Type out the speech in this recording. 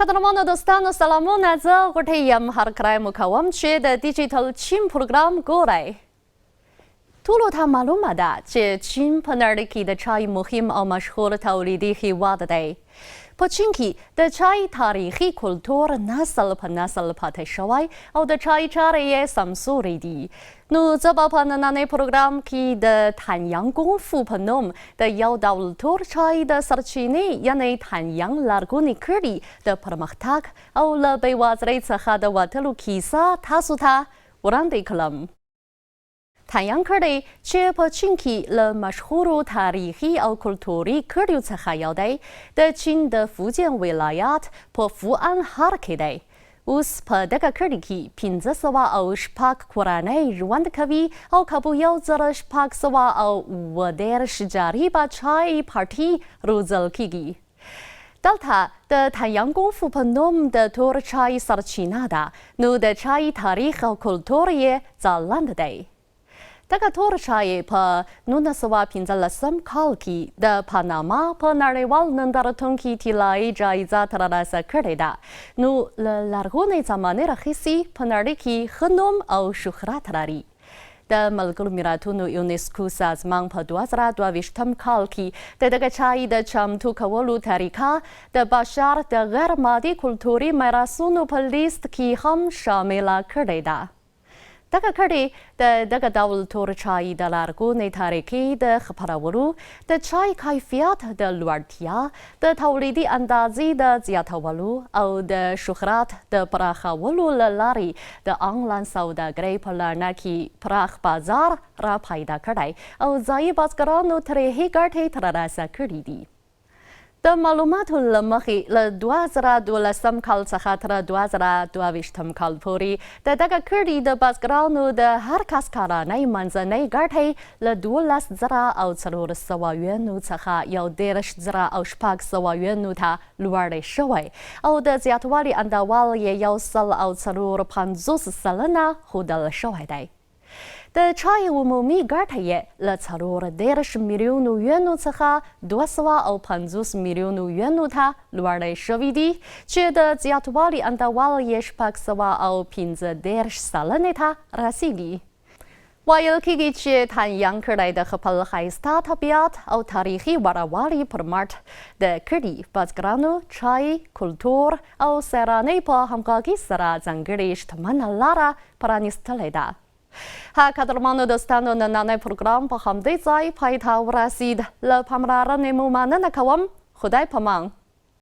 قدرمنو دوستانو سلامونه، زه غوټۍ یم. هرکلی مو کوم چې د ډیجیټل چین پروګرام ګورئ. ټولو ته معلومه ده چې چین په نړۍ کې د چای مهم او مشهور تولیدي هیواد دی. په چین کې د چای تاریخي کلتور نسل په نسل پاتې شوی او د چای چارې یې سمسورې دي. نو زه به په نننۍ پروګرام کې د تانیانګ ګونفو په نوم د یو ډول تور چای د سرچینې یعنې تانیانګ لرغوني کړي د پرمختګ او له بېوزلۍ څخه د وتلو کیسه تاسو ته وړاندې کړم. تانیانګ کړی چې په چین کې له مشهورو تاریخي او کلتوري کړیو څخه یو دی، د چین د فوجین ولایت په فوان ښار کې دی. اوس په دغه کړي کې 506 کورنۍ ژوند کوي او کابو 1637 جریبه چای پاټي روزل کیږي. دلته د تایانګ ګونفو په نوم د تور چای سرچینه ده، نو د چای تاریخ او کلتور یې ځلانده دی. دغه تور چای په 1915 کال کې د پاناما په نړیوال نندارتون کې طلایي جایزه ترلاسه کړې ده، نو له لرغونې زمانې راهیسې په نړۍ کې ښه نوم او شهرت لري. د ملګرو ملتونو یونسکو سازمان په 2022 کال کې د دغه چای د چمتو کولو طریقه د بشر د غیر مادي کلتوري میراثونو په لیست کې هم شامله کړې ده. دغه کړي د دغه ډول تور چای د لرغونې طریقې د خپرولو، د چای کیفیت د لوړتیا، د تولیدي اندازې د زیاتولو او د شهرت د پراخولو له لارې د انلاین سوداګرۍ په لړنه کې پراخ بازار را پیدا کړی او ځایي بزګرانو ترې ښې ګټې ترلاسه کړې دي. د معلوماتو له مخې له 2012 کال څخه تر 2022 کال پورې د دغه کړي د بزګرانو د هر کس کالنۍ منځنۍ ګټې له 12,400 یوانو څخه 31,600 یوانو ته لوړې شوی او د زیاتوالي اندول یې 154% ښودل شوی دی. د چای عمومي ګټه یې له 34 میلیونو یونو څخه 250 میلیونو یونو ته لوړې شوې دي چې د زیاتوالي اندول یې 635% ته رسیږي. ویل کېږي چې تانیانګ کړی د خپل ښایسته طبیعت او تاریخي وړوالي پر مټ د کړي بزګرانو، چای، کلتور او سیرانۍ په همغږي سره ځانګړې شتمنه لاره پرانیستلې ده. ها قدرمنو دوستانو، نننی پروګرام په همدې ځای پای ته ورسید. له پاملرنې مو مننه کوم. خدای پامان.